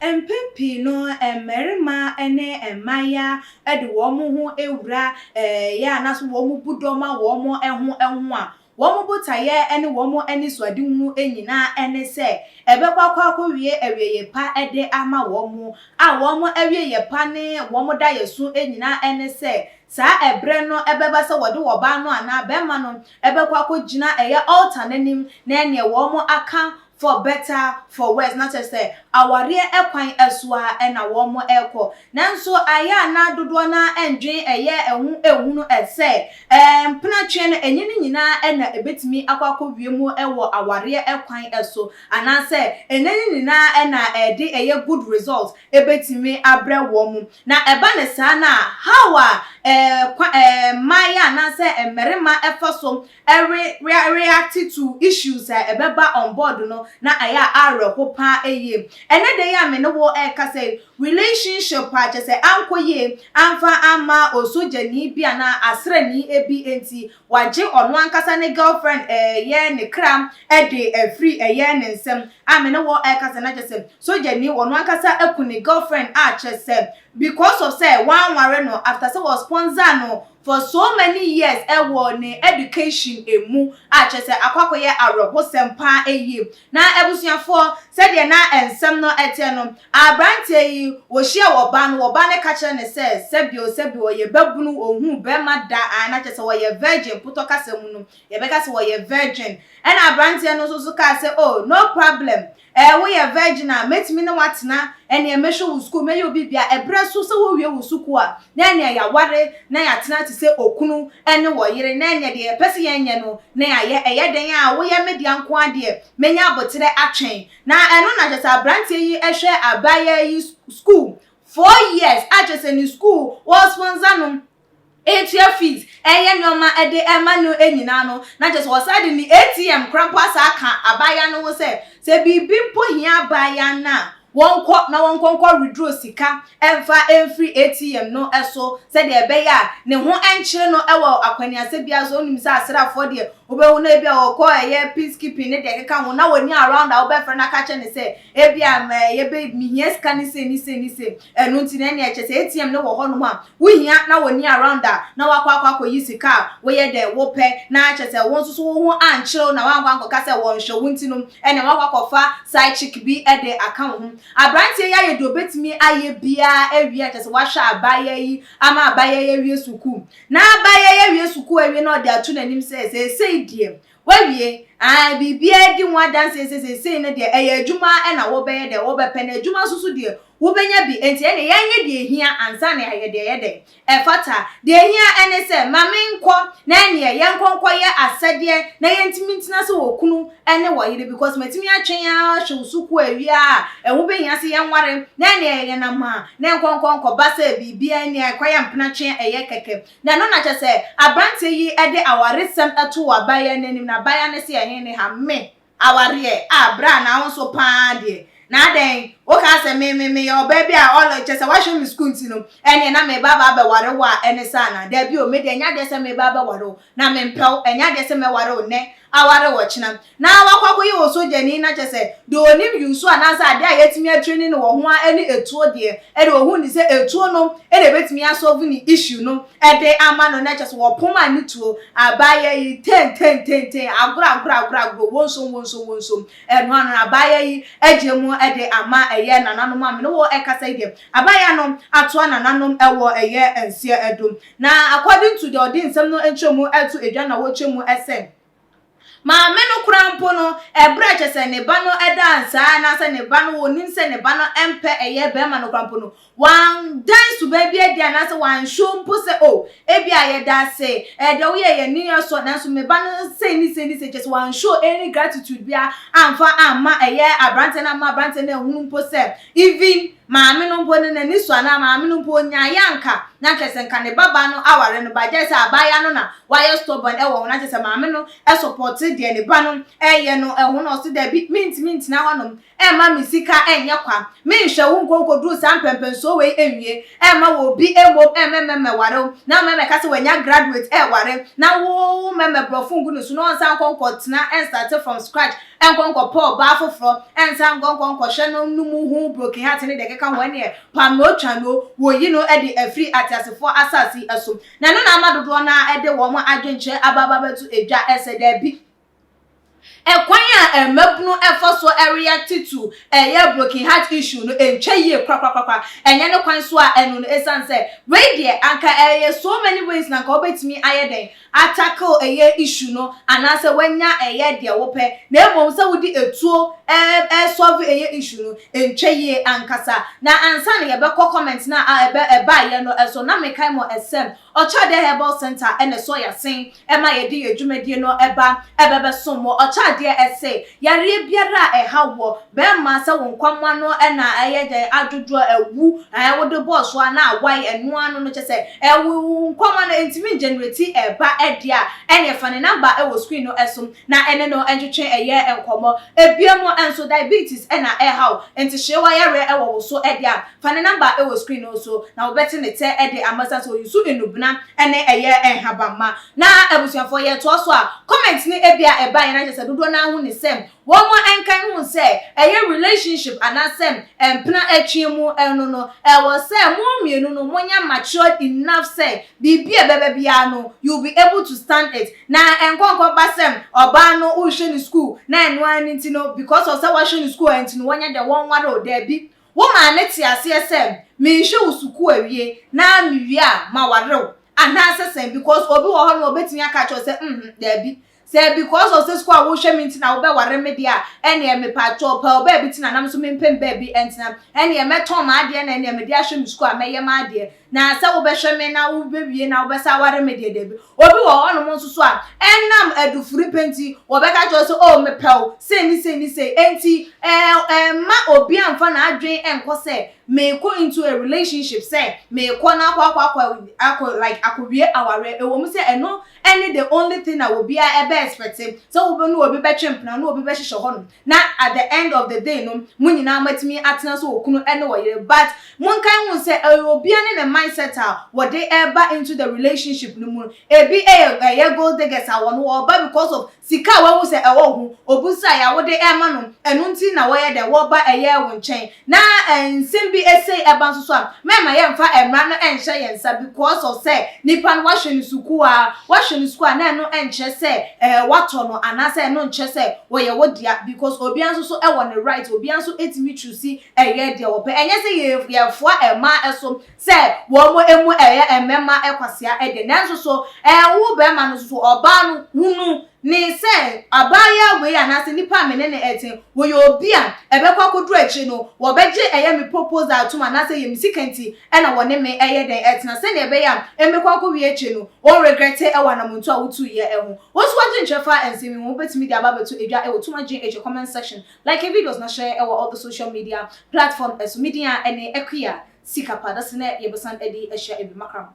Mpɛn pii no, mmarima ne mmayewa de wɔn ho wura ɛyɛ a anaasɛ wɔbu dɔm a wɔn ho ho a, wɔn botaeɛ ne wɔn anisoadehunu nyinaa ne sɛ ɛbɛkɔ akɔ akɔwie awieeɛ pa de ama wɔn, a wɔn awieeɛ pa ne wɔn daeɛso nyinaa ne sɛ saa ɛberɛ no ɛbɛba sɛ wɔde ɔbaa no anaa barima no ɛbɛkɔ akɔgyina ɛyɛ altar no anim na ɛneɛ wɔn aka for better for worse na kyerɛ sɛ awareɛ kwan so ara na wɔn rekɔ. Nanso ayɛ a na dodoɔ no ara ndwen ɛyɛ ɛho ehunu sɛ mpenatweɛ no ɛnyɛ ne nyinaa na ɛbɛtumi akɔ akɔwie mu wɔ awareɛ kwan so anaasɛ ɛnyɛ ne nyinaa na ɛde ɛyɛ good result ɛbɛtumi abrɛ wɔn. Na ɛba no saa no a how a mmayewa anaasɛ mmarima fa so re react to issues a ɛbɛba on board no na ayɛ a awerɛho paa yie. Ɛnɛ da yi a me ne wo ɛrekasa yi, relationship a kyerɛ sɛ ankɔ yie amfa amma osogyani bi anaa asrani bi nti, wagye ɔno ankasa ne girlfriend ɛyɛ ne kra de afiri ɛyɛ ne nsam a me ne wo ɛrekasa na kyerɛ sɛ sogyani ɔno ankasa aku ne girlfriend a kyerɛ sɛ because of sɛ wanware no after sɛ wɔ sponsor no for so many years ɛwɔ ne education emu a kyerɛ sɛ akɔ akɔyɛ awerɛhosɛm paa yie. Na abusuafoɔ, sɛdeɛ na nsɛm no teɛ no, aberanteɛ yi wɔhyia ɔbaa no, ɔbaa no ka kyerɛ no sɛ sɛbio sɛbio ɔyɛ babunu, ɔnhuu bɛrima da, ae na kyerɛ sɛ ɔyɛ virgin, potɔ kasa mu no yɛbɛka sɛ ɔyɛ virgin. Ɛna aberanteɛ no nso so kaa sɛ oh no problem, Ɛɛ, woyɛ virgin a, mɛtumi ne wo atena, ɛneɛ mɛhwɛ wo sukuu, mɛyɛ wo biribiara. Ɛberɛ so sɛ wowie wo sukuu a, na ɛneɛ yɛaware na yɛatena te sɛ okunu ne ɔyere, na ɛneɛ deɛ yɛpɛ sɛ yɛnyɛ no na yɛayɛ. Ɛyɛ dɛn a woyɛ me dea nko ara deɛ, mɛnya aboterɛ atwɛn. Na ɛno na kyerɛ sɛ aberanteɛ yi hwɛ abaayewa yi sukuu 4 years a kyerɛ sɛ ne sukuu wɔsponsor no, etua fees, ɛyɛ nneɛma de ɛma no nyinaa no, na kyerɛ sɛ wɔsan de ne ATM koraa mpo asa aka abaayewa no ho sɛ, sɛ biribi mpo hia abaayewa no a, wɔnkɔ na wɔnkɔ nkɔ withdraw sika ɛmfa mfiri ATM no so sɛdeɛ ɛbɛyɛ a ne ho nkyere no wɔ akwaniasɛ biara so. Wonim sɛ asraafoɔ deɛ, wobɛhu no ebi a wɔkɔ ɛyɛ peacekeeping ne deɛ ɛkeka ho na wɔni around a wobɛfrɛ no aka kyerɛ ne sɛ ebi a yɛbɛ mehia sika ne sei ne sei ne sei. Ɛno nti na ɛneɛ kyerɛ sɛ ATM no wɔ hɔnom a wohia na wɔni around a na wakɔ akɔ akɔyi sika a woyɛ dɛ wopɛ, na kyerɛ sɛ wo nso so wo ho ankyerɛw na wankɔ ankɔka sɛ wɔnhwɛ wo nti no ɛneɛ wakɔ akɔfa side chick bi de aka wo ho. Aberanteɛ yi ayɛ deɛ obɛtumi ayɛ biara awie a kyerɛ sɛ wahwɛ abaayewa yi ama abaayewa yi awie sukuu, na abaayewa yi awie sukuu awie na ɔde ato n'anim sɛ seesei deɛ wawie, ae, biribiara di ho adanseɛ sɛ seesei no deɛ ɛyɛ adwuma na wobɛyɛ dɛ wobɛpɛ, na adwuma nso so deɛ wobɛnya bi, enti ɛnneɛ yɛnyɛ deɛ ɛhia ansa na yɛayɛ deɛ ɛyɛ dɛn ɛfata. Deɛ ɛhia ɛne sɛ ma menkɔ na ɛnneɛ yɛnkɔ nkɔyɛ asɛdeɛ na yɛntumi ntena sɛ okunu ne ɔyere, because matumi atwɛn ara ahwɛ wo sukuu awie a ɛho bɛhia sɛ yɛnware, na ɛnneɛ yɛnam a na ɛnkɔ nkɔ nkɔba sɛ biribiara nni a ɛkɔyɛ mpenatwe ɛyɛ kɛkɛ. Na ɛno na kyerɛ sɛ aberanteɛ yi de awaresɛm too abaayewa no anim, na abaayewa no se ɛhe ne ha me awareɛ a bra na wo nso paa deɛ na adɛn wokaa sɛ me me meyɛ ɔbaa bi a ɔlɔ kyerɛ sɛ woahwɛ me sukuu nti no ɛneɛ na meba aba abɛware wo a ɛne saa anaa? Daabi o, me deɛ ɛnyɛ adeɛ sɛ meba abɛware wo na mempɛ wo, ɛnyɛ adeɛ sɛ mɛware wo nnɛ aware wo ɔkyena. Na wakɔ akɔyɛ osogyani na kyerɛ sɛ deɛ ɔnim yusu anaasɛ adeɛ a yɛatumi atreni no wɔ ho ara ne etuo deɛ, ɛde ɔhu ne sɛ etuo no na ɛbɛtumi asɔlve ne issue no de ama no, na kyerɛ sɛ wɔpom a ne tuo abaayewa yi tentententen agorɔ agorɔ agorɔ agorɔ wonsom wonsom wonsom ɛno ano no abaayewa yi agye mu de ama ɛyɛ nananom a me ne wo ɛkasa yi deɛ abaayewa no atoa nananom ɛwɔ ɛyɛ nseɛ ɛdo. Na according to deɛ ɔde nsɛm no nkyerɛmu ɛto edwa na wɔkyerɛ mu sɛ maame no koraa mpo no, ɛberɛ a kyerɛ sɛ ne ba no da nsaa anaasɛ ne ba no wɔnim sɛ ne ba no mpɛ ɛyɛ bɛrima no koraa mpo no, wandan suban bi adi anaasɛ wanshow mpo sɛ oh ebia yɛda ase, ɛɛ deɛ woyɛ yɛn ani sɔ, nanso me ba no sei ne sei ne sei, kyerɛ sɛ wanshow any gratitude biara amfa amma ɛyɛ aberanteɛ no amma aberanteɛ no anhunu mpo sɛ even. Maame no mpo no n'ani sɔ anaa maame no mpo onyaeɛ anka na kyerɛ sɛ nka ne babaa no aware no but gyɛɛ sɛ abaayewa no na wayɛ stubborn ɛwɔ ho na kyerɛ sɛ maame no support deɛ ne ba no ɛyɛ no ɛho na ɔse dabi mentumi ntena hɔnom ɛmma me sika ɛnyɛ kwa menhwɛ wo nkɔ nkɔduru saa mpɛmpɛnsoɔ wei ɛnwie ɛmma wɔ obi mmom ɛmmɛmmɛmmɛware wo na mmɛmmɛka sɛ wanya graduate ɛware na wo mmɛmmɛ borɔfo ngu ne so na ɔnsan nkɔ nkɔtena ɛnstarte from scratch Ɛnkɔ nkɔpɛ ɔbaa foforɔ, ɛnsan nkɔ nkɔ nkɔhwɛ no no mu ho broken heart ne deɛ ɛkeka ho, ɛneɛ pam no twa no, wɔyi no de afiri ateasefoɔ asase yi so. Na ɛno na ama dodoɔ no ara de wɔn adwenkyerɛ aba aba abɛto dwa sɛ daabi, ɛkwan a mmabunu fa so react to ɛyɛ broken heart issue no ɛntwa yie korakorakora, ɛnyɛ ne kwan so a ɛno no, ɛsiane sɛ wei deɛ anka ɛyɛ so many ways na anka wobɛtumi ayɛ dɛn atackle ɛyɛ issue no anaasɛ wanya ɛyɛ deɛ wopɛ na mmom sɛ wode etuo ɛɛsolve ɛyɛ issue no ɛntwa yie ankasa. Na ansa na yɛbɛkɔ comment no a ɛbɛ ɛbaeɛ no ɛso na mekae mo ɛsɛ Ɔkyɛadeɛ Herbal Center ɛna ɛsɔ yasen ɛma yɛde yɛ dwumadie no ɛba ɛbɛbɛsom mo. Ɔkyɛadeɛ ɛse yareɛ biara a ɛha woɔ bɛɛma sɛ wo nkwammoa no ɛna ɛyɛ dɛn adwodwoɔ awu ɛɛ wode bɔɔ so a na awae ɛno ano no kyɛ sɛ Ɛ wo wo nkɔmɔ no ntumi ngenerati ɛba ɛdeɛ a, ɛneɛ fa ne number ɛwɔ screen no ɛso na ɛne no ntwetwe ɛyɛ nkɔmɔ. Ɛbiom nso diabetes ɛna ɛha wo, ntehyeewa yareɛ ɛwɔ wo so ɛdeɛ a, fa ne number ɛwɔ screen no so na wo bɛte ne tɛ ɛde ama ɛsiane sɛ ɔyusu nnubena ɛne ɛyɛ nhabamma. Na abusuafoɔ yɛtoa so a, comment no ɛbia ɛbaeɛ na kyerɛ sɛ dodoɔ no ara hu ne sɛ Wɔn nka nhu sɛ ɛyɛ relationship anaasɛ mpena atwe mu no no, ɛwɔ sɛ mo mmienu no monyɛ matured enough sɛ biribi a ɛbɛba biara no you will be able to stand it. Na ɛnkɔ nkɔba sɛ ɔbaa no wohwɛ no school na ɛno ara no nti no because of sɛ woahwɛ no school nti no wɔnyɛ dɛ wɔnware wo, daabi. Wo maame te aseɛ sɛ menhwɛ wo sukuu awie na mewie a maware wo anaasɛ sɛn because obi wɔ hɔ nom a ɔbɛtumi aka akyerɛ wo sɛ mm daabi. Sɛ because of sɛ sukuu a wohwɛ me nti na wobɛware me deɛ a, ɛneɛ mepakyɛw pɛ wo baabi tena na me nso mempɛ me baabi ntena. Ɛneɛ mɛtɔn m'adeɛ na ɛneɛ mede ahwɛ me sukuu a mɛyɛ m'adeɛ. Na sɛ wobɛhwɛ me na wobɛwie na wobɛsan aware me deɛ dabi. Obi wɔ hɔnom nso so a, ɛnam adufuripɛ nti, wɔbɛka akyerɛ wo sɛ oh mepɛ wo sei ne sei ne sei. Enti ɛmma obiara mfa n'adwene nkɔ sɛ merekɔ into a relationship sɛ merekɔ na akɔ akɔ akɔ akɔ like akɔwie awareɛ. Ɛwɔ mu sɛ ɛno Ɛne the only thing a obiara ɛbɛ expect sɛ wo ne obi bɛtwe mpena ne obi bɛhyehyɛ hɔ nom na at the end of the day no mo nyinaa moatumi atena sɛ okunu ɛne ɔyere but monkae hu sɛ ɛyɛ obiara ne ne mindset a wɔde ɛba into the relationship no mu ebi ɛyɛ ɛyɛ gold diggers a wɔn wɔba because of sika a wahu sɛ ɛwɔ ho obu sɛ a wode ɛma no ɛno nti na wɔyɛ dɛ wɔba ɛyɛ wo nkyɛn Na nsɛm bi sei ɛba nso so a, mɛmma yɛmfa mmara no nhyɛ yɛn nsa because of sɛ nipa no wahwɛ no sukuu a, wahwɛ no sukuu a na ɛno nkyerɛ sɛ eh, watɔ no anaasɛ ɛno nkyerɛ sɛ wɔyɛ wo dea because obiara nso so ɛwɔ ne right, obiara nso ɛtumi choose ɛyɛ deɛ wɔpɛ. Ɛnyɛ sɛ yɛ yɛfoa mmaa so sɛ wɔn ɛmu ɛyɛ mmɛma kwasea ɛdeɛ, nanso so eh, wo bɛrima no nso so ɔbaa no hunu Ne sɛ, abaayewa wei anaasɛ nipa a me ne no ɛte, wɔyɛ obi a ɛbɛkɔ akɔduru akyire no, wɔbɛgye ɛyɛ me proposal atom anaasɛ ɛyɛ me sika nti ɛna wɔne me ɛyɛ dɛn ɛtena sɛdeɛ ɛbɛyɛ a ɛmmɛkɔ akɔwie akyire no, wɔn regrɛte ɛwɔ anamontuo a wotuiɛ ɛho. Wo nso w'adwenkyerɛ fa nsɛm yi ho, wobɛtumi de aba abɛto edwa ɛwɔ Tuma GH comment section, like videos na share ɛwɔ all the social media platform ɛso. Me din a ɛne Akua Sikapa, dasene yɛbɛsan ɛde ahyia ɛbi makram.